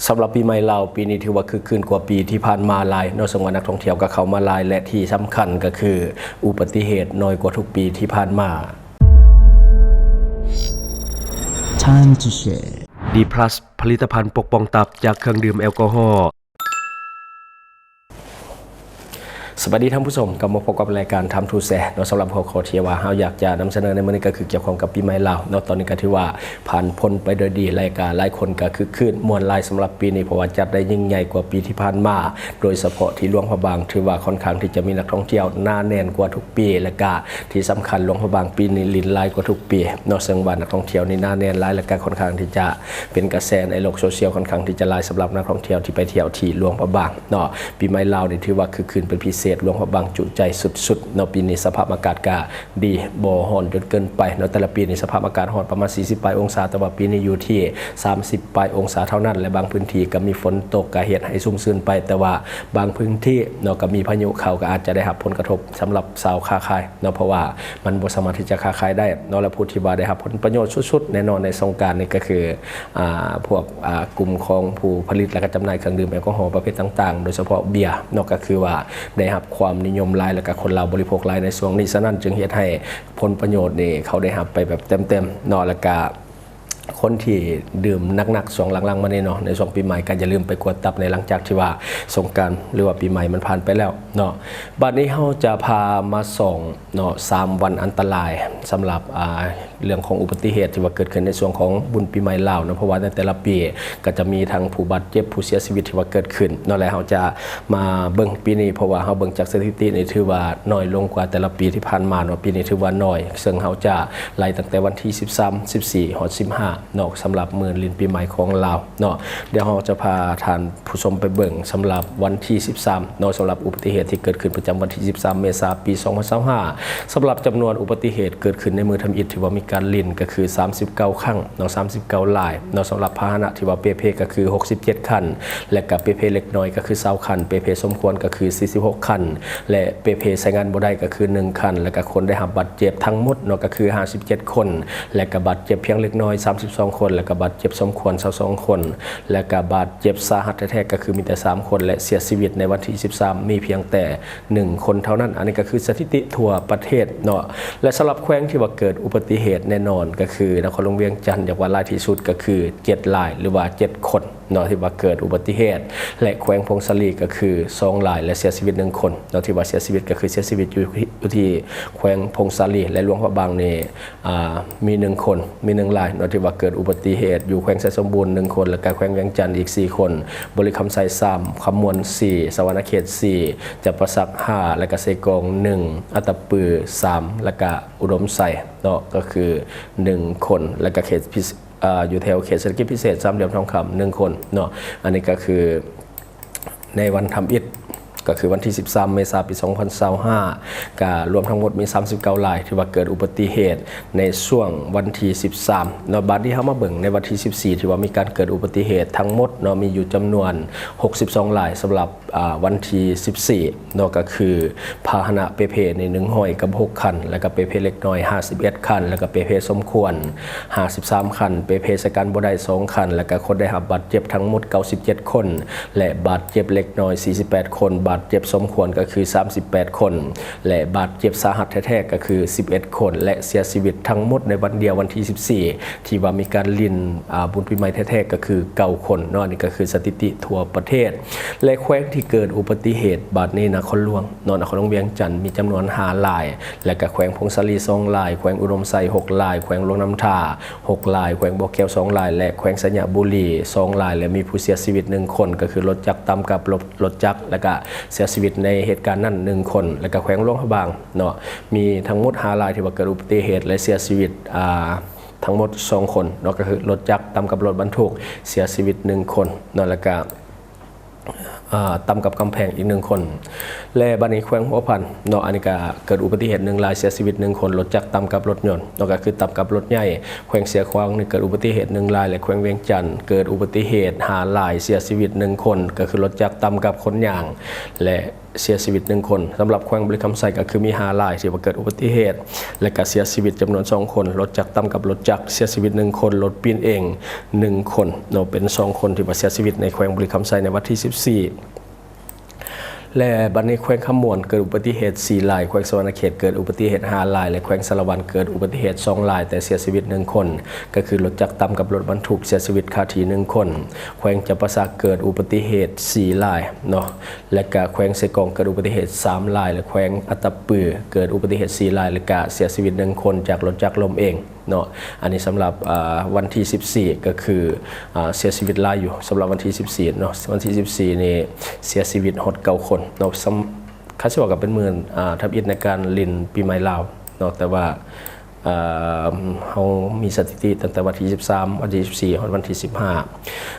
ສຳລັບປີໃໝ່ລາວປີນີ້ຖືວ່າຄຶກຄື້ນກວ່າປີທີ່ຜ່ານມາຫຼາຍເນາະ, ເຊິ່ງວ່ານັກທ່ອງທ່ຽວກໍເຂົ້າມາຫຼາຍ ແລະ ທີ່ສຳຄັນກໍຄືອຸບັດຕິເຫດໜ້ອຍກວ່າທຸກປີທີ່ຜ່ານມາ. Time to share. ດີພລັສ ຜະລິດຕະພັນປົກປ້ອງຕັບຈາກເຄື່ອງດື່ມແອລກໍຮໍ. ສະບາຍດີທ່ານຜູ້ຊົມ, ກັບມາພົບກັບລາຍການ Time to Share ເນາະ. ສຳລັບຫົວຂໍ້ທີ່ວ່າເຮົາຢາກຈະນຳສະເໜີໃນມື້ນີ້ກໍຄືກ່ຽວຂ້ອງກັບປີໃໝ່ລາວເນາະ. ຕອນນີ້ກໍຖືວ່າຜ່ານພົ້ນໄປໂດຍດີ ແລະ ກໍຫຼາຍຄົນກໍຄຶກຄື້ນມ່ວນຫຼາຍສຳລັບປີນີ້, ເພາະວ່າຈັດໄດ້ຍິ່ງໃຫຍ່ກວ່າປີທີ່ຜ່ານມາ, ໂດຍສະເພາະທີ່ຫຼວງພະບາງຖືວ່າຄ່ອນຂ້າງທີ່ຈະມີນັກທ່ອງທ່ຽວໜາແໜ້ນກວ່າທຸກປີ ແລະ ກະທີ່ສຳຄັນຫຼວງພະບາງປີນີ້ຫຼິ້ນຫຼາຍກວ່າທຸກປີເນາະ, ເຊິ່ງວ່ານັກທ່ອງທ່ຽວນີ້ໜາແໜ້ນຫຼາຍ ແລະ ກະຄ່ອນຂ້າງທີ່ຈະເປັນກະແສໃນໂລກໂຊຊຽວ ຄ່ອນຂ້າງທີ່ຈະຫຼາຍສຳລັບນັກທ່ອງທ່ຽວທີ່ໄປທ່ຽວທີ່ຫຼວງພະບາງເນາະ. ປີໃໝ່ລາວນີ້ຖືວ່າຄຶກຄື້ນເປັນພິເສດ, ຫຼວງພະບາງຈຸໃຈສຸດໆເນາະ. ປີນີ້ສະພາບອາກາດກະດີ, ບໍ່ຮ້ອນຈົນເກີນໄປເນາະ. ແຕ່ລະປີນີ້ສະພາບອາກາດຮ້ອນປະມານສີ່ສິບປາຍອົງສາ, ແຕ່ວ່າປີນີ້ຢູ່ທີ່ສາມສິບປາຍອົງສາເທົ່ານັ້ນ ແລະ ບາງພື້ນທີ່ກໍມີຝົນຕົກ ກໍເຮັດໃຫ້ຊຸ່ມຊື່ນໄປ, ແຕ່ວ່າບາງພື້ນທີ່ເນາະ ກໍມີພາຍຸເຂົ້າ ກໍອາດຈະໄດ້ຮັບຜົນກະທົບສຳລັບຊາວຄ້າຂາຍເນາະ, ເພາະວ່າມັນບໍ່ສາມາດທີ່ຈະຄ້າຂາຍໄດ້ເນາະ. ແລະ ຜູ້ທີ່ວ່າໄດ້ຮັບຜົນປະໂຫຍດສຸດໆແນ່ນອນໃນສົງການນີ້ກໍຄື ອ່າ ພວກ ອ່າ ກຸ່ມຂອງຜູ້ຜະລິດ ແລະ ກໍຈຳໜ່າຍເຄື່ອງດື່ມແອລກໍຮໍປະເພດຕ່າງໆ ໂດຍສະເພາະເບຍເນາະ, ກໍຄືວ່າໄດ້ຮັບຄວາມນິຍົມຫຼາຍ ແລະ ກໍຄົນລາວບໍລິໂພກຫຼາຍໃນຊ່ວງນີ້. ສະນັ້ນຈຶ່ງເຮັດໃຫ້ຜົນປະໂຫຍດນີ້ເຂົາໄດ້ຮັບໄປແບບເຕັມໆເນາະ, ແລະ ກະຄົນທີ່ດື່ມໜັກໆຊ່ວງຫຼັງໆມານີ້ເນາະ, ໃນຊ່ວງປີໃໝ່ກໍຢ່າລືມໄປກວດຕັບໃນຫຼັງຈາກທີ່ວ່າສົງການ ຫຼືວ່າປີໃໝ່ມັນຜ່ານໄປແລ້ວເນາະ. ບັດນີ້ເຮົາຈະພາມາສ່ອງ ເນາະ ສາມວັນອັນຕະລາຍສຳລັບ ອ່າ ເລື່ອງຂອງອຸບັດຕິເຫດທີ່ວ່າເກີດຂຶ້ນໃນຊ່ວງຂອງບຸນປີໃໝ່ລາວເນາະ, ເພາະວ່າໃນແຕ່ລະປີກໍຈະມີທັງຜູ້ບາດເຈັບ, ຜູ້ເສຍຊີວິດທີ່ວ່າເກີດຂຶ້ນເນາະ. ແລະ ເຮົາຈະມາເບິ່ງປີນີ້, ເພາະວ່າເຮົາເບິ່ງຈາກສະຖິຕິນີ້ຖືວ່າໜ້ອຍລົງກວ່າແຕ່ລະປີທີ່ຜ່ານມາເນາະ, ປີນີ້ຖືວ່າໜ້ອຍ, ເຊິ່ງເຮົາຈະໄລ່ຕັ້ງແຕ່ວັນທີສິບສາມ ສິບສີ່ ຮອດ ສິບຫ້າເນາະ, ສຳລັບມື້ຫຼິ້ນປີໃໝ່ຂອງລາວເນາະ. ດຽວເຮົາຈະພາທ່ານ ຜູ້ຊົມໄປເບິ່ງສຳລັບວັນທີສິບສາມເນາະ, ສຳລັບອຸບັດຕິເຫດທີ່ເກີດຂຶ້ນປະຈຳວັນທີສິບສາມ ເມສາ ປີສອງພັນຊາວຫ້າ. ສຳລັບຈຳນວນອຸບັດຕິເຫດເກີດຂຶ້ນໃນມື້ທຳອິດທີ່ວ່າມີການຫຼິ້ນກໍຄືສາມສິບເກົ້າຄັ້ງເນາະ, ສາມສິບເກົ້າລາຍເນາະ. ສຳລັບພາຫະນະທີ່ວ່າເປ່ເພກໍຄືຫົກສິບເຈັດຄັນ ແລະ ກະເປ່ເພເລັກນ້ອຍກໍຄືຊາວຄັນ, ເປ່ເພສົມຄວນກໍຄືສີ່ສິບຫົກຄັນ ແລະ ເປ່ເພໃຊ້ງານບໍ່ໄດ້ກໍຄືໜຶ່ງຄັນ, ແລະ ກະຄົນໄດ້ຮັບບາດເຈັບທັງໝົດເນາະ ກໍຄືຫ້າສິບເຈັດຄົນ ແລະ ກະບາດເຈັບພຽງເລັກນ້ອຍສາມສິບສອງຄົນ ແລະ ກະບາດເຈັບສົມຄວນຊາວສອງຄົນ ແລະ ກະບາດເຈັບສາຫັດແທ້ໆກໍຄືມີແຕ່ສາມຄົນ ແລະ ເສຍຊີວິດໃນວັນທີສິບສາມມີພຽງແຕ່ໜຶ່ງຄົນເທົ່ານັ້ນ. ອັນນີ້ກໍຄືສະຖິຕິທົ່ວປະເທດເນາະ ແລະ ສຳລັບແຂວງທີ່ວ່າເກີດອຸບັດຕິເຫດແນ່ນອນກໍຄືນະຄອນຫຼວງວຽງຈັນ ຢາກວ່າຫຼາຍທີ່ສຸດກໍຄືເຈັດລາຍ ຫຼືວ່າເຈັດຄົນເນາະ ທີ່ວ່າເກີດອຸບັດຕິເຫດ ແລະ ແຂວງຜົ້ງສາລີກໍຄືສອງລາຍ ແລະ ເສຍຊີວິດໜຶ່ງຄົນເນາະ, ທີ່ວ່າເສຍຊີວິດກໍຄືເສຍຊີວິດຢູ່ ຢູ່ທີ່ແຂວງຜົ້ງສາລີ ແລະ ຫຼວງພະບາງນີ້ ອ່າ ມີໜຶ່ງຄົນ ມີໜຶ່ງລາຍເນາະ ທີ່ວ່າເກີດອຸບັດຕິເຫດ, ຢູ່ແຂວງໄຊສົມບູນໜຶ່ງຄົນ ແລ້ວກະແຂວງວຽງຈັນອີກສີ່ຄົນ, ບໍລິຄຳໄຊສາມ, ຄຳມ່ວນສີ່, ສະຫວັນນະເຂດສີ່, ຈຳປາສັກຫ້າ ແລ້ວກະເຊກອງໜຶ່ງ, ອັດຕະປືສາມ ແລ້ວກະອຸດົມໄຊເນາະ ກໍຄືໜຶ່ງຄົນ ແລ້ວກະເຂດພິເສດ ອ່າ ຢູ່ແຖວເຂດເສດຖະກິດພິເສດສາມຫຼ່ຽມທອງຄຳໜຶ່ງຄົນເນາະ. ອັນນີ້ກໍຄື ໃນວັນທຳອິດ ກໍຄືວັນທີສິບສາມ ເມສາ ປີສອງພັນຊາວຫ້າ ກະລວມທັງໝົດມີສາມສິບເກົ້າລາຍ ທີ່ວ່າເກີດອຸບັດຕິເຫດໃນຊ່ວງວັນທີສິບສາມເນາະ. ບາດນີ້ເຮົາມາເບິ່ງໃນວັນທີສິບສີ່ ທີ່ວ່າມີການເກີດອຸບັດຕິເຫດທັງໝົດເນາະ ມີຢູ່ຈຳນວນຫົກສິບສອງລາຍ ສຳລັບ ອ່າ ວັນທີສິບສີ່ເນາະ ກໍຄືພາຫະນະເປ່ເພນີ້ໜຶ່ງຮ້ອຍກັບຫົກຄັນ ແລ້ວກະເປ່ເພເລັກນ້ອຍຫ້າສິບເອັດຄັນ ແລ້ວກະເປ່ເພສົມຄວນ ຫ້າສິບສາມຄັນ, ເປ່ເພໃຊ້ການບໍ່ໄດ້ສອງຄັນ ແລະ ກະຄົນໄດ້ຮັບບາດເຈັບທັງໝົດເກົ້າສິບເຈັດຄົນ ແລະ ບາດເຈັບເລັກນ້ອຍສີ່ສິບແປດຄົນ, ບາດເຈັບສົມຄວນກໍຄືສາມສິບແປດຄົນ ແລະ ບາດເຈັບສາຫັດແທ້ໆກໍຄືສິບເອັດຄົນ ແລະ ເສຍຊີວິດທັງໝົດໃນວັນດຽວວັນທີສິບສີ່ ທີ່ວ່າມີການຫຼິ້ນ ອ່າ ບຸນປີໃໝ່ແທ້ໆກໍຄືເກົ້າຄົນເນາະ. ອັນນີ້ກໍຄືສະຖິຕິທົ່ວປະເທດ ແລະ ແຂວງທີ່ເກີດອຸບັດຕິເຫດບາດນີ້ນະຄອນຫຼວງ ເນາະ ນະຄອນຫຼວງວຽງຈັນມີຈຳນວນຫ້າລາຍ ແລະກະແຂວງຜົ້ງສາລີສອງລາຍ, ແຂວງອຸດົມໄຊຫົກລາຍ, ແຂວງຫຼວງນ້ຳທາຫົກລາຍ, ແຂວງບໍ່ແກ້ວສອງລາຍ ແລະແຂວງໄຊຍະບູລີສອງລາຍ ແລະມີຜູ້ເສຍຊີວິດໜຶ່ງຄົນ ກໍຄືລົດຈັກຕຳກັບລົດ ລົດຈັກ ແລະກະເສຍຊີວິດໃນເຫດການນັ້ນໜຶ່ງຄົນ ແລະກະແຂວງຫຼວງພະບາງເນາະ ມີທັງໝົດຫ້າລາຍທີ່ວ່າເກີດອຸບັດຕິເຫດ ແລະເສຍຊີວິດ ອ່າ ທັງໝົດສອງຄົນເນາະ ກໍຄືລົດຈັກຕຳກັບລົດບັນທຸກເສຍຊີວິດໜຶ່ງຄົນເນາະ ແລະກະ ອ່າ ຕຳກັບກຳແພງອີກໜຶ່ງຄົນ ແລະບາດນີ້ແຂວງຫົວພັນເນາະ ອັນນີ້ກະເກີດອຸບັດຕິເຫດໜຶ່ງລາຍ ເສຍຊີວິດໜຶ່ງຄົນ ລົດຈັກຕຳກັບລົດຍົນເນາະ ກໍຄືຕຳກັບລົດໃຫຍ່. ແຂວງຊຽງຂວາງນີ້ເກີດອຸບັດຕິເຫດໜຶ່ງລາຍ ແລະແຂວງວຽງຈັນເກີດອຸບັດຕິເຫດຫ້າລາຍ ເສຍຊີວິດໜຶ່ງຄົນ ກໍຄືລົດຈັກຕຳກັບຄົນຍ່າງ ແລະ ເສຍຊີວິດໜຶ່ງຄົນ. ສຳລັບແຂວງບໍລິຄຳໄຊກໍຄືມີຫ້າລາຍທີ່ວ່າເກີດອຸບັດຕິເຫດ ແລະກະເສຍຊີວິດຈຳນວນສອງຄົນ, ລົດຈັກຕ່ຳກັບລົດຈັກເສຍຊີວິດໜຶ່ງຄົນ, ລົດປີນເອງໜຶ່ງຄົນເນາະ, ເປັນສອງຄົນທີ່ວ່າເສຍຊີວິດໃນແຂວງບໍລິຄຳໄຊໃນວັນທີສິບສີ່. ແລະບັດນີ້ແຂວງຄຳມ່ວນເກີດອຸບັດຕິເຫດສີ່ລາຍ, ແຂວງສະຫວັນນະເຂດເກີດອຸບັດຕິເຫດຫ້າລາຍ ແລະແຂວງສາລະວັນເກີດອຸບັດຕິເຫດສອງລາຍ ແຕ່ເສຍຊີວິດໜຶ່ງຄົນ ກໍຄືລົດຈັກຕ່ຳກັບລົດບັນທຸກເສຍຊີວິດຄາທີ່ໜຶ່ງຄົນ. ແຂວງຈຳປາສັກເກີດອຸບັດຕິເຫດສີ່ລາຍເນາະ ແລະກະແຂວງເຊກອງເກີດອຸບັດຕິເຫດສາມລາຍ ແລະແຂວງອັດຕະປືເກີດອຸບັດຕິເຫດສີ່ລາຍ ແລະກະເສຍຊີວິດໜຶ່ງຄົນຈາກລົດຈັກລົ້ມເອງເນາະ. ອັນນີ້ສຳລັບ ອາ ວັນທີສິບສີ່ ກໍຄື ອາ ເສຍຊີວິດຫຼາຍຢູ່. ສຳລັບວັນທີສິບສີ່ເນາະ ວັນທີສິບສີ່ນີ້ເສຍຊີວິດຮອດເກົ້າຄົນເນາະ. ສຳ ຄັນຊິເວົ້າກໍເປັນມື້ ອາ ທຳອິດໃນການຫຼິ້ນປີໃໝ່ລາວເນາະ, ແຕ່ວ່າ ເອີ່ມ ເຮົາມີສະຖິຕິຕັ້ງແຕ່ວັນທີສິບສາມ, ວັນທີສິບສີ່ ຮອດວັນທີສິບຫ້າ.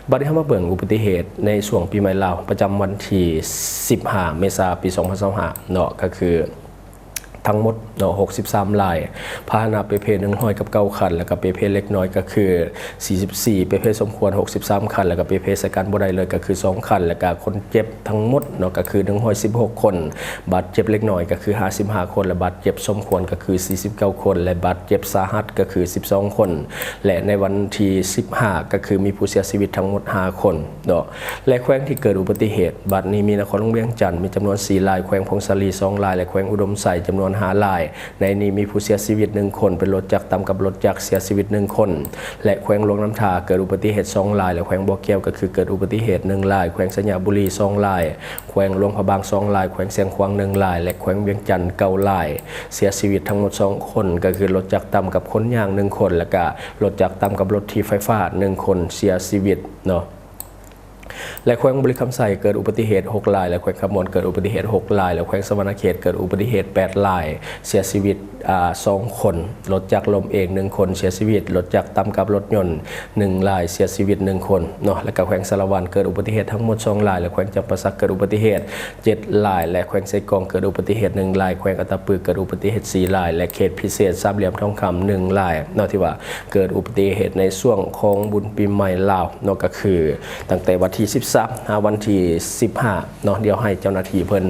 ບັດນີ້ເຮົາມາເບິ່ງອຸບັດຕິເຫດໃນຊ່ວງປີໃໝ່ລາວປະຈຳວັນທີສິບຫ້າ ເມສາ ປີສອງພັນຊາວຫ້າເນາະ, ກໍຄືທັງໝົດເນາະ ຫົກສິບສາມລາຍ, ພາຫະນະເປ່ເພ ໜຶ່ງຮ້ອຍກັບເກົ້າຄັນ ແລ້ວກໍເປ່ເພເລັກນ້ອຍກໍຄື ສີ່ສິບສີ່, ເປ່ເພສົມຄວນ ຫົກສິບສາມຄັນ ແລ້ວກໍເປ່ເພໃຊ້ການບໍ່ໄດ້ເລີຍກໍຄືສອງຄັນ, ແລ້ວກໍຄົນເຈັບທັງໝົດເນາະ ກໍຄື ໜຶ່ງຮ້ອຍສິບຫົກຄົນ, ບາດເຈັບເລັກນ້ອຍກໍຄື ຫ້າສິບຫ້າຄົນ ແລະບາດເຈັບສົມຄວນກໍຄື ສີ່ສິບເກົ້າຄົນ ແລະບາດເຈັບສາຫັດກໍຄື ສິບສອງຄົນ. ແລະໃນວັນທີສິບຫ້າກໍຄືມີຜູ້ເສຍຊີວິດທັງໝົດຫ້າຄົນເນາະ. ແລະແຂວງທີ່ເກີດອຸບັດຕິເຫດບັດນີ້ມີນະຄອນຫຼວງວຽງຈັນ ມີຈຳນວນສີ່ລາຍ, ແຂວງຜົ້ງສາລີສອງລາຍ ແລະແຂວງອຸດົມໄຊຈຳນວນຫ້າລາຍ. ໃນນີ້ມີຜູ້ເສຍຊີວິດໜຶ່ງຄົນ ເປັນລົດຈັກຕ່ຳກັບລົດຈັກເສຍຊີວິດໜຶ່ງຄົນ ແລະແຂວງຫຼວງນ້ຳທາເກີດອຸບັດຕິເຫດສອງລາຍ ແລະແຂວງບໍ່ແກ້ວກໍຄືເກີດອຸບັດຕິເຫດໜຶ່ງລາຍ, ແຂວງໄຊຍະບູລີສອງລາຍ, ແຂວງຫຼວງພະບາງສອງລາຍ, ແຂວງຊຽງຂວາງໜຶ່ງລາຍ ແລະແຂວງວຽງຈັນເກົ້າລາຍ. ເສຍຊີວິດທັງໝົດສອງຄົນ ກໍຄືລົດຈັກຕ່ຳກັບຄົນຍ່າງໜຶ່ງຄົນ ແລະກະລົດຈັກຕ່ຳກັບລົດຖີບໄຟຟ້າໜຶ່ງຄົນເສຍຊີວິດເນາະ. ແລະແຂວງບໍລິຄຳໄຊເກີດອຸບັດຕິເຫດຫົກລາຍ ແລະແຂວງຄຳມ່ວນເກີດອຸບັດຕິເຫດຫົກລາຍ ແລະແຂວງສະຫວັນນະເຂດເກີດອຸບັດຕິເຫດແປດລາຍ ເສຍຊີວິດ ອາ ສອງຄົນ, ລົດຈັກລົ້ມເອງໜຶ່ງຄົນເສຍຊີວິດ, ລົດຈັກຕ່ຳກັບລົດຍົນໜຶ່ງລາຍເສຍຊີວິດໜຶ່ງຄົນເນາະ. ແລະກະແຂວງສາລະວັນເກີດອຸບັດຕິເຫດທັງໝົດສອງລາຍ ແລະແຂວງຈຳປາສັກເກີດອຸບັດຕິເຫດເຈັດລາຍ ແລະແຂວງເຊກອງເກີດອຸບັດຕິເຫດໜຶ່ງລາຍ, ແຂວງອັດຕະປືເກີດອຸບັດຕິເຫດສີ່ລາຍ ແລະເຂດພິເສດສາມຫຼ່ຽມທອງຄຳໜຶ່ງລາຍເນາະ ທີ່ວ່າເກີດອຸບັດຕິເຫດໃນຊ່ວງຂອງບຸນປີໃໝ່ລາວເນາະ ກໍຄື ຕັ້ງແຕ່ວັນທີສິບສາມ ຫາວັນທີສິບຫ້າເນາະ. ດຽວໃຫ້ເຈົ້າໜ້າທີ່ເພິ່ນ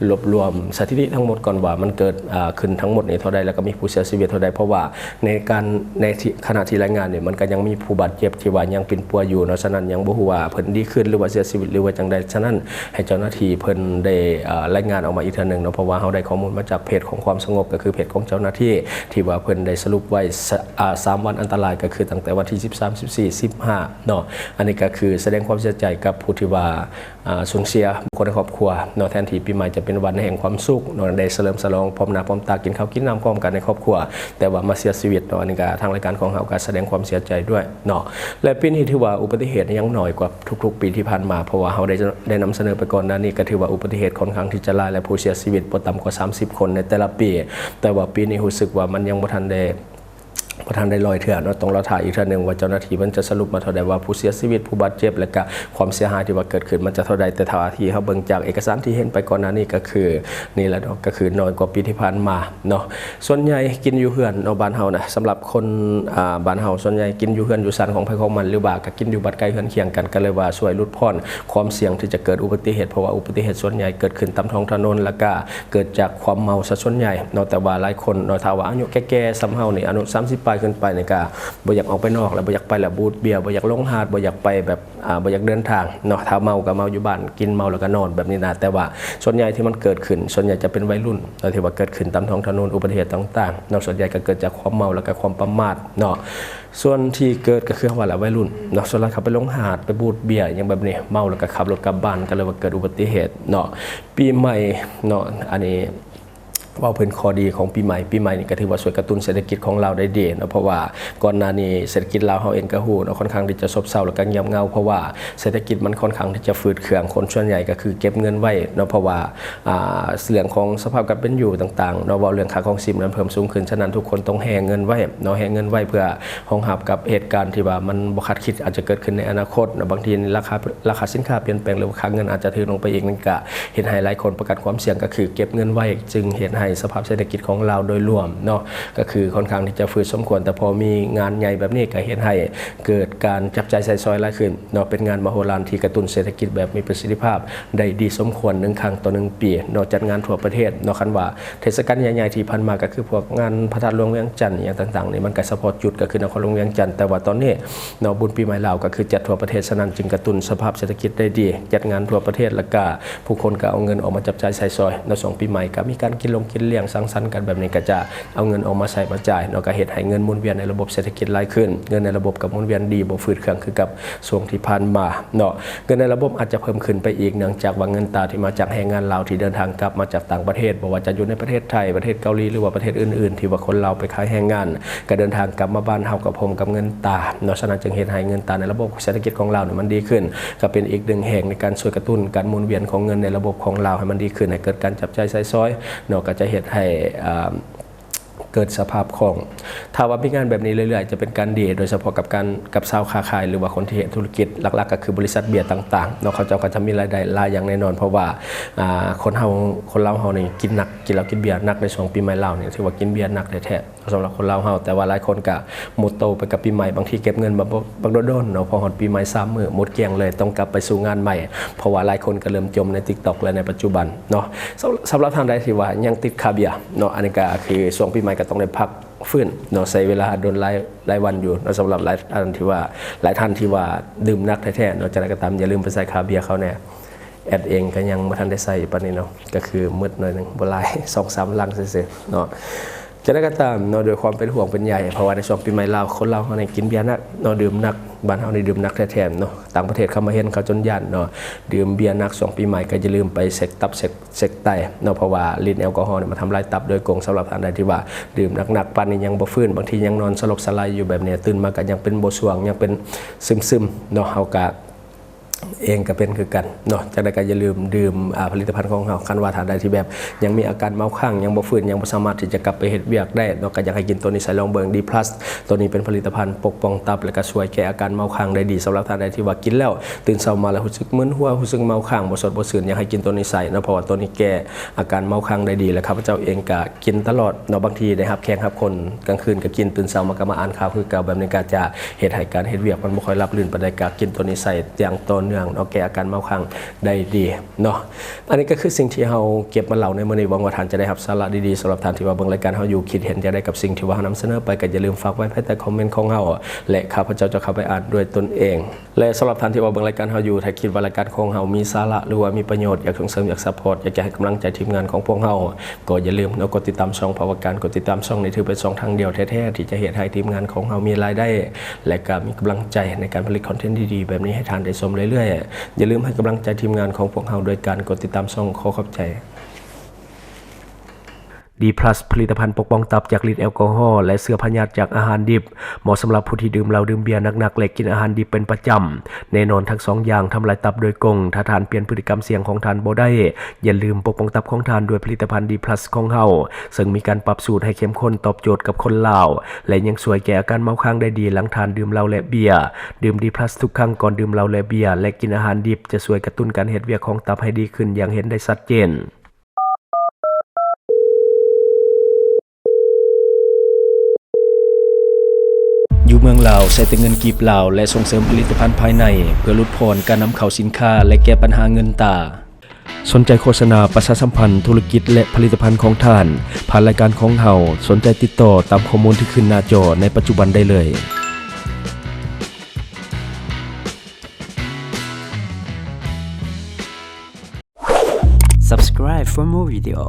ລວບລວມສະຖິຕິທັງໝົດກ່ອນວ່າມັນເກີດ ອາ ຂຶ້ນທັງໝົດນີ້ເທົ່າໃດ ແລ້ວກໍມີຜູ້ເສຍຊີວິດເທົ່າໃດ, ເພາະວ່າໃນການ ໃນທີ່ ຂະນະທີ່ລາຍງານນີ້ ມັນກໍຍັງມີຜູ້ບາດເຈັບທີ່ວ່າຍັງປິ່ນປົວຢູ່ເນາະ, ສະນັ້ນຍັງບໍ່ຮູ້ວ່າເພິ່ນດີຂຶ້ນ ຫຼືວ່າເສຍຊີວິດ ຫຼືວ່າຈັ່ງໃດ. ສະນັ້ນໃຫ້ເຈົ້າໜ້າທີ່ເພິ່ນໄດ້ ອາ ລາຍງານອອກມາອີກເທື່ອໜຶ່ງເນາະ, ເພາະວ່າເຮົາໄດ້ຂໍ້ມູນມາຈາກເພຈຂອງຄວາມສະຫງົບ ກໍຄືເພຈຂອງເຈົ້າໜ້າທີ່ ທີ່ວ່າເພິ່ນໄດ້ສະຫຼຸບໄວ້ ສະ ອາ ສາມວັນອັນຕະລາຍ ກໍຄືຕັ້ງແຕ່ວັນທີສິບສາມ ສິບສີ່ ສິບຫ້າເນາະ. ອັນນີ້ກໍຄືສະແດງຄວາມເສຍໃຈກັບຜູ້ທີ່ວ່າ ອາ ສູນເສຍຄົນໃນຄອບຄົວເນາະ, ແທນທີ່ປີໃໝ່ຈະເປັນວັນແຫ່ງຄວາມສຸກເນາະ ໄດ້ສະເຫຼີມສະຫຼອງພ້ອມໜ້າພ້ອມຕາ ກິນເຂົ້າກິນນ້ຳພ້ອມກັນໃນຄອບຄົວ, ແຕ່ວ່າມາເສຍຊີວິດເນາະ. ອັນນີ້ກໍທາງລາຍການຂອງເຮົາກໍສະແດງຄວາມເສຍໃຈດ້ວຍເນາະ. ແລະປີນີ້ຖືວ່າອຸບັດຕິເຫດຍັງໜ້ອຍກວ່າທຸກໆປີທີ່ຜ່ານມາ, ເພາະວ່າເຮົາໄດ້ ໄດ້ນຳສະເໜີໄປກ່ອນໜ້ານີ້ ກໍຖືວ່າອຸບັດຕິເຫດຂ້ອນຂ້າງທີ່ຈະຫຼາຍ ແລະຜູ້ເສຍຊີວິດບໍ່ຕ່ຳກວ່າສາມສິບຄົນໃນແຕ່ລະປີ, ແຕ່ວ່າປີນີ້ຮູ້ສຶກວ່າມັນຍັງບໍ່ທັນໄດ້ ບໍ່ທັນໄດ້ຮ້ອຍເທື່ອເນາະ, ຕ້ອງລໍຖ້າອີກເທື່ອໜຶ່ງວ່າເຈົ້າໜ້າທີ່ເພິ່ນຈະສະຫຼຸບມາເທົ່າໃດ ວ່າຜູ້ເສຍຊີວິດ, ຜູ້ບາດເຈັບ ແລະກະຄວາມເສຍຫາຍທີ່ວ່າເກີດຂຶ້ນມັນຈະເທົ່າໃດ. ແຕ່ເທົ່າທີ່ເຮົາເບິ່ງຈາກເອກະສານທີ່ເຫັນໄປກ່ອນໜ້ານີ້ ກະຄືນີ້ແຫຼະເນາະ, ກະຄືໜ້ອຍກວ່າປີທີ່ຜ່ານມາເນາະ. ສ່ວນໃຫຍ່ກິນຢູ່ເຮືອນເນາະ ບ້ານເຮົານະ, ສຳລັບຄົນ ອາ ບ້ານເຮົາສ່ວນໃຫຍ່ກິນຢູ່ເຮືອນຢູ່ຊານຂອງໃຜຂອງມັນ ຫຼືວ່າກະກິນຢູ່ບ້ານໃກ້ເຮືອນຄຽງກັນ, ກະເລີຍວ່າຊ່ວຍຫຼຸດຜ່ອນຄວາມສ່ຽງທີ່ຈະເກີດອຸບັດຕິເຫດ, ເພາະວ່າອຸບັດຕິເຫດສ່ວນໃຫຍ່ເກີດຂຶ້ນຕາມທ້ອງຖະໜົນ ແລະກະ ເກີດຈາກຄວາມເມົາຊະສ່ວນໃຫຍ່ເນາະ. ແຕ່ວ່າຫຼາຍຄົນເນາະ ຖ້າວ່າອາຍຸແກ່ໆສ່ຳເຮົານີ້ ອາຍຸສາມສິບປາຍຂຶ້ນໄປນີ້ ກະບໍ່ຢາກອອກໄປນອກ ແລະບໍ່ຢາກໄປລະບູດເບຍ, ບໍ່ຢາກລົງຫາດ, ບໍ່ຢາກໄປແບບ ອາ ບໍ່ຢາກເດີນທາງເນາະ. ຖ້າເມົາກະເມົາຢູ່ບ້ານ, ກິນເມົາແລ້ວກະນອນແບບນີ້ນະ. ແຕ່ວ່າສ່ວນໃຫຍ່ທີ່ມັນເກີດຂຶ້ນ ສ່ວນໃຫຍ່ຈະເປັນໄວລຸ້ນເນາະ ທີ່ວ່າເກີດຂຶ້ນຕາມທ້ອງຖະໜົນ, ອຸບັດຕິເຫດຕ່າງໆເນາະ, ສ່ວນໃຫຍ່ກະເກີດຈາກຄວາມເມົາ ແລ້ວກະຄວາມປະໝາດເນາະ. ສ່ວນທີ່ເກີດກະຄືເຮົາວ່າລະ ໄວລຸ້ນເນາະ, ສ່ວນຫຼາຍເຂົາໄປລົງຫາດ, ໄປບູດເບຍ ອີ່ຫຍັງແບບນີ້, ເມົາແລ້ວກະຂັບລົດກັບບ້ານ ກະເລີຍວ່າເກີດອຸບັດຕິເຫດເນາະ. ປີໃໝ່ເນາະ ອັນນີ້ ເວົ້າເຖິງຂໍ້ດີຂອງປີໃໝ່, ປີໃໝ່ນີ້ກະຖືວ່າຊ່ວຍກະຕຸ້ນເສດຖະກິດຂອງລາວໄດ້ດີເນາະ, ເພາະວ່າກ່ອນໜ້ານີ້ເສດຖະກິດລາວເຮົາເອງກະຮູ້ເນາະ, ຄ່ອນຂ້າງທີ່ຈະຊວບເຊົາ ແລ້ວກະງຽບເຫງົາ, ເພາະວ່າເສດຖະກິດມັນຄ່ອນຂ້າງທີ່ຈະຝືດເຄືອງ, ຄົນສ່ວນໃຫຍ່ກະຄືເກັບເງິນໄວ້ເນາະ, ເພາະວ່າ ອາ ເລື່ອງຂອງສະພາບການເປັນຢູ່ຕ່າງໆເນາະ, ເວົ້າເລື່ອງຄ່າຄອງຊີບນັ້ນເພີ່ມສູງຂຶ້ນ, ສະນັ້ນທຸກຄົນຕ້ອງແຮ່ເງິນໄວ້ເນາະ, ແຮ່ເງິນໄວ້ເພື່ອຮອງຮັບກັບເຫດການທີ່ວ່າມັນບໍ່ຄາດຄິດອາດຈະເກີດຂຶ້ນໃນອະນາຄົດເນາະ. ບາງທີລາຄາ ລາຄາສິນຄ້າປ່ຽນແປງ ຫຼືວ່າຄ່າເງິນອາດຈະຖືກລົງໄປອີກ, ນັ້ນກະເຮັດໃຫ້ຫຼາຍຄົນປະກັນຄວາມສ່ຽງ ກະຄືເກັບເງິນໄວ້, ຈຶ່ງເຮັດ ໃຫ້ສະພາບເສດຖະກິດຂອງລາວໂດຍລວມເນາະ ກໍຄືຄ່ອນຂ້າງທີ່ຈະຟືດສົມຄວນ, ແຕ່ພໍມີງານໃຫຍ່ແບບນີ້ກໍເຮັດໃຫ້ເກີດການຈັບຈ່າຍໃຊ້ສອຍຫຼາຍຂຶ້ນເນາະ. ເປັນງານມະໂຫລານທີ່ກະຕຸ້ນເສດຖະກິດແບບມີປະສິດທິພາບໄດ້ດີສົມຄວນ ໜຶ່ງຄັ້ງຕໍ່ໜຶ່ງປີເນາະ, ຈັດງານທົ່ວປະເທດເນາະ. ຄັນວ່າເທດສະການໃຫຍ່ໆທີ່ຜ່ານມາ ກໍຄືພວກງານພະທາດຫຼວງວຽງຈັນ ອີ່ຫຍັງຕ່າງໆນີ້ ມັນກໍສະເພາະຈຸດ ກໍຄືນະຄອນຫຼວງວຽງຈັນ, ແຕ່ວ່າຕອນນີ້ເນາະ ບຸນປີໃໝ່ລາວກໍຄືຈັດທົ່ວປະເທດ, ສະນັ້ນຈຶ່ງກະຕຸ້ນສະພາບເສດຖະກິດໄດ້ດີ, ຈັດງານທົ່ວປະເທດ ແລ້ວກະ ຜູ້ຄົນກໍເອົາເງິນອອກມາຈັບຈ່າຍໃຊ້ສອຍເນາະ. ຊ່ວງປີໃໝ່ກໍມີການກິນລົງກິນລ້ຽງສັງສັນກັນແບບນີ້ ກໍຈະເອົາເງິນອອກມາໃຊ້ມາຈ່າຍເນາະ, ກໍເຮັດໃຫ້ເງິນໝູນວຽນໃນລະບົບເສດຖະກິດຫຼາຍຂຶ້ນ, ເງິນໃນລະບົບກໍໝູນວຽນດີ ບໍ່ຝືດເຄືອງຄືກັບຊ່ວງທີ່ຜ່ານມາເນາະ. ເງິນໃນລະບົບອາດຈະເພີ່ມຂຶ້ນໄປອີກ ເນື່ອງຈາກວ່າເງິນຕາທີ່ມາຈາກແຮງງານລາວທີ່ເດີນທາງກັບມາຈາກຕ່າງປະເທດ, ບໍ່ວ່າຈະຢູ່ໃນປະເທດໄທ, ປະເທດເກົາຫຼີ ຫຼືວ່າປະເທດອື່ນໆ ທີ່ວ່າຄົນລາວໄປຂາຍແຮງງານ ກໍເດີນທາງກັບມາບ້ານເຮົາກໍພ້ອມກັບເງິນຕາເນາະ. ສະນັ້ນຈຶ່ງເຮັດໃຫ້ເງິນຕາໃນລະບົບເສດຖະກິດຂອງລາວນີ້ມັນດີຂຶ້ນ, ກໍເປັນອີກໜຶ່ງແຮງໃນການຊ່ວຍກະຕຸ້ນການໝູນວຽນຂອງເງິນໃນລະບົບຂອງລາວໃຫ້ມັນດີຂຶ້ນ, ໃຫ້ເກີດການຈັບຈ່າຍໃຊ້ສອຍເນາະ, ກໍຈະເຮັດໃຫ້ ເອີ່ມ ເກີດສະພາບຄ່ອງ. ຖ້າວ່າມີງານແບບນີ້ເລື້ອຍໆ ຈະເປັນການດີ, ໂດຍສະເພາະກັບການ ກັບຊາວຄ້າຂາຍ ຫຼືວ່າຄົນທີ່ເຮັດທຸລະກິດ, ຫຼັກໆກໍຄືບໍລິສັດເບຍຕ່າງໆເນາະ, ເຂົາເຈົ້າກໍຈະມີລາຍໄດ້ຫຼາຍຢ່າງແນ່ນອນ, ເພາະວ່າ ອ່າ ຄົນເຮົາ ຄົນລາວເຮົານີ້ກິນໜັກ, ກິນເຫຼົ້າກິນເບຍໜັກ. ໃນຊ່ວງປີໃໝ່ລາວນີ້ ຖືວ່າກິນເບຍໜັກແທ້ໆ ສຳລັບຄົນລາວເຮົາ, ແຕ່ວ່າຫຼາຍຄົນກະໝົດໂຕໄປກັບປີໃໝ່, ບາງທີເກັບເງິນມາບັກ ບັກດົນໆເນາະ, ພໍຮອດປີໃໝ່ສາມມື້ໝົດກ້ຽງເລີຍ, ຕ້ອງກັບໄປສູ່ງານໃໝ່, ເພາະວ່າຫຼາຍຄົນກະເລີ່ມຈົມໃນ TikTok ແລະໃນປັດຈຸບັນເນາະ. ສຳ ສຳລັບທ່ານໃດທີ່ວ່າຍັງຕິດຄາເບຍເນາະ, ອັນນີ້ກະຄືຊ່ວງປີໃໝ່ກະຕ້ອງໄດ້ພັກຟື້ນເນາະ, ໃຊ້ເວລາດົນຫຼາຍ ຫຼາຍວັນຢູ່ເນາະ. ສຳລັບຫຼາຍທ່ານທີ່ວ່າ ຫຼາຍທ່ານທີ່ວ່າດື່ມໜັກແທ້ໆເນາະ, ຈັ່ງໃດກໍຕາມຢ່າລືມໄປໃສ່ຄາເບຍເຂົາແດ່. ແອດເອງກໍຍັງບໍ່ທັນໄດ້ໃຊ້ປານນີ້ເນາະ, ກໍຄືໝົດໜ້ອຍໜຶ່ງ ບໍ່ຫຼາຍ ສອງສາມລັງຊື່ໆເນາະ. ຈັ່ງໃດກໍຕາມເນາະ, ດ້ວຍຄວາມເປັນຫ່ວງເປັນໃຍ ເພາະວ່າໃນຊ່ວງປີໃໝ່ລາວ ຄົນລາວເຮົານີ້ກິນເບຍໜັກເນາະ, ດື່ມໜັກ. ບ້ານເຮົານີ້ດື່ມໜັກແທ້ໆເນາະ, ຕ່າງປະເທດເຂົາມາເຫັນເຂົາຈົນຢ້ານເນາະ. ດື່ມເບຍໜັກຊ່ວງປີໃໝ່ກໍຢ່າລືມໄປເຊັກຕັບ ເຊັກ ເຊັກໄຕເນາະ, ເພາະວ່າລິດແອລກໍຮໍນີ້ມາທຳລາຍຕັບໂດຍກົງ. ສຳລັບທ່ານໃດທີ່ວ່າດື່ມໜັກໆ ປານນີ້ຍັງບໍ່ຟື້ນ, ບາງທີຍັງນອນສະຫຼົບສະຫຼາຍຢູ່ແບບນີ້, ຕື່ນມາກໍຍັງເປັນບໍ່ຊ່ວງ ຍັງເປັນຊຶມໆເນາະ, ເຮົາກໍ ເອງກໍເປັນຄືກັນເນາະ. ຈັ່ງໃດກໍຢ່າລືມດື່ມ ອ່າ ຜະລິດຕະພັນຂອງເຮົາ. ຄັນວ່າທ່ານໃດທີ່ແບບຍັງມີອາການເມົາຄ້າງ, ຍັງບໍ່ຟື້ນ, ຍັງບໍ່ສາມາດທີ່ຈະກັບໄປເຮັດວຽກໄດ້ເນາະ, ກໍຢາກໃຫ້ກິນໂຕນີ້ ໃສ່ລອງເບິ່ງ ດີພລັສ. ໂຕນີ້ເປັນຜະລິດຕະພັນປົກປ້ອງຕັບ ແລະກໍຊ່ວຍແກ້ອາການເມົາຄ້າງໄດ້ດີ. ສຳລັບທ່ານໃດທີ່ວ່າກິນແລ້ວຕື່ນເຊົ້າມາແລ້ວຮູ້ສຶກມຶນຫົວ, ຮູ້ສຶກເມົາຄ້າງ, ບໍ່ສົດບໍ່ຊື່ນ, ຢາກໃຫ້ກິນໂຕນີ້ໃສ່ເນາະ, ເພາະວ່າໂຕນີ້ແກ້ອາການເມົາຄ້າງໄດ້ດີ ແລະຂ້າພະເຈົ້າເອງກໍກິນຕະຫຼອດເນາະ. ບາງທີໄດ້ຮັບແຂກຮັບຄົນ ກາງຄືນກໍກິນ, ຕື່ນເຊົ້າມາກໍມາອ່ານຂ່າວຄືເກົ່າ. ແບບນີ້ກໍຈະເຮັດໃຫ້ການເຮັດວຽກມັນບໍ່ຄ່ອຍລາບລື່ນປານໃດ, ກໍກິນໂຕນີ້ໃສ່ຢ່າງຕໍ່ເນື່ອງເນາະ, ແກ້ອາການເມົາຄ້າງໄດ້ດີເນາະ. ອັນນີ້ກໍຄືສິ່ງທີ່ເຮົາເກັບມາເລົ່າໃນມື້ນີ້. ຫວັງວ່າທ່ານຈະໄດ້ຮັບສາລະດີໆ. ສຳລັບທ່ານທີ່ວ່າເບິ່ງລາຍການເຮົາຢູ່, ຄິດເຫັນຢ່າງໃດກັບສິ່ງທີ່ວ່າເຮົານຳສະເໜີໄປ, ກໍຢ່າລືມຝາກໄວ້ພາຍໃຕ້ຄອມເມັນຂອງເຮົາ ແລະ ຂ້າພະເຈົ້າຈະເຂົ້າໄປອ່ານດ້ວຍຕົນເອງ. ແລະ ສຳລັບທ່ານທີ່ວ່າເບິ່ງລາຍການເຮົາຢູ່, ຖ້າຄິດວ່າລາຍການຂອງເຮົາມີສາລະ ຫຼືວ່າມີປະໂຫຍດ, ຢາກສົ່ງເສີມ, ຢາກຊັບພອດ, ຢາກຈະໃຫ້ກຳລັງໃຈທີມງານຂອງພວກເຮົາ, ກໍຢ່າລືມເນາະ ກົດຕິດຕາມຊ່ອງພາວະການ. ກົດຕິດຕາມຊ່ອງນີ້ຖືເປັນຊ່ອງທາງດຽວແທ້ໆ ທີ່ຈະເຮັດໃຫ້ທີມງານຂອງເຮົາມີລາຍໄດ້ ແລະ ກໍມີກຳລັງໃຈໃນການຜະລິດຄອນເທັນດີໆແບບນີ້ໃຫ້ທ່ານໄດ້ຊົມເລື້ອຍໆ. ຢ່າລືມໃຫ້ກຳລັງໃຈທີມງານຂອງພວກເຮົາໂດຍການກົດຕິດຕາມຊ່ອງ. ຂໍຂອບໃຈ. ດີພລັສ ຜະລິດຕະພັນປົກປ້ອງຕັບຈາກລິດແອລກໍຮໍ ແລະ ເຊື້ອພະຍາດຈາກອາຫານດິບ, ເໝາະສຳລັບຜູ້ທີ່ດື່ມເຫຼົ້າດື່ມເບຍໜັກໆ ແລະ ກິນອາຫານດິບເປັນປະຈຳ. ແນ່ນອນທັງສອງຢ່າງທຳລາຍຕັບໂດຍກົງ. ຖ້າທ່ານປ່ຽນພຶດຕິກຳສ່ຽງຂອງທ່ານບໍ່ໄດ້, ຢ່າລືມປົກປ້ອງຕັບຂອງທ່ານດ້ວຍຜະລິດຕະພັນດີພລັສຂອງເຮົາ, ເຊິ່ງມີການປັບສູດໃຫ້ເຂັ້ມຂຸ້ນຕອບໂຈດກັບຄົນລາວ ແລະ ຍັງຊ່ວຍແກ້ອາການເມົາຄ້າງໄດ້ດີຫຼັງທ່ານດື່ມເຫຼົ້າ ແລະ ເບຍ. ດື່ມດີພລັສທຸກຄັ້ງກ່ອນດື່ມເຫຼົ້າ ແລະ ເບຍ ແລະ ກິນອາຫານດິບ ຈະຊ່ວຍກະຕຸ້ນການເຮັດວຽກຂອງຕັບໃຫ້ດີຂຶ້ນຢ່າງເຫັນໄດ້ຊັດເຈນ. ຢູ່ເມືອງລາວ ໃຊ້ແຕ່ເງິນກີບລາວ ແລະ ສົ່ງເສີມຜະລິດຕະພັນພາຍໃນ ເພື່ອຫຼຸດຜ່ອນການນຳເຂົ້າສິນຄ້າ ແລະ ແກ້ບັນຫາເງິນຕາ. ສົນໃຈໂຄສະນາປະຊາສຳພັນທຸລະກິດ ແລະ ຜະລິດຕະພັນຂອງທ່ານ ຜ່ານລາຍການຂອງເຮົາ. ສົນໃຈຕິດຕໍ່ຕາມຂໍ້ມູນທີ່ຂຶ້ນໜ້າຈໍໃນປັດຈຸບັນໄດ້ເລີຍ. Subscribe for more video.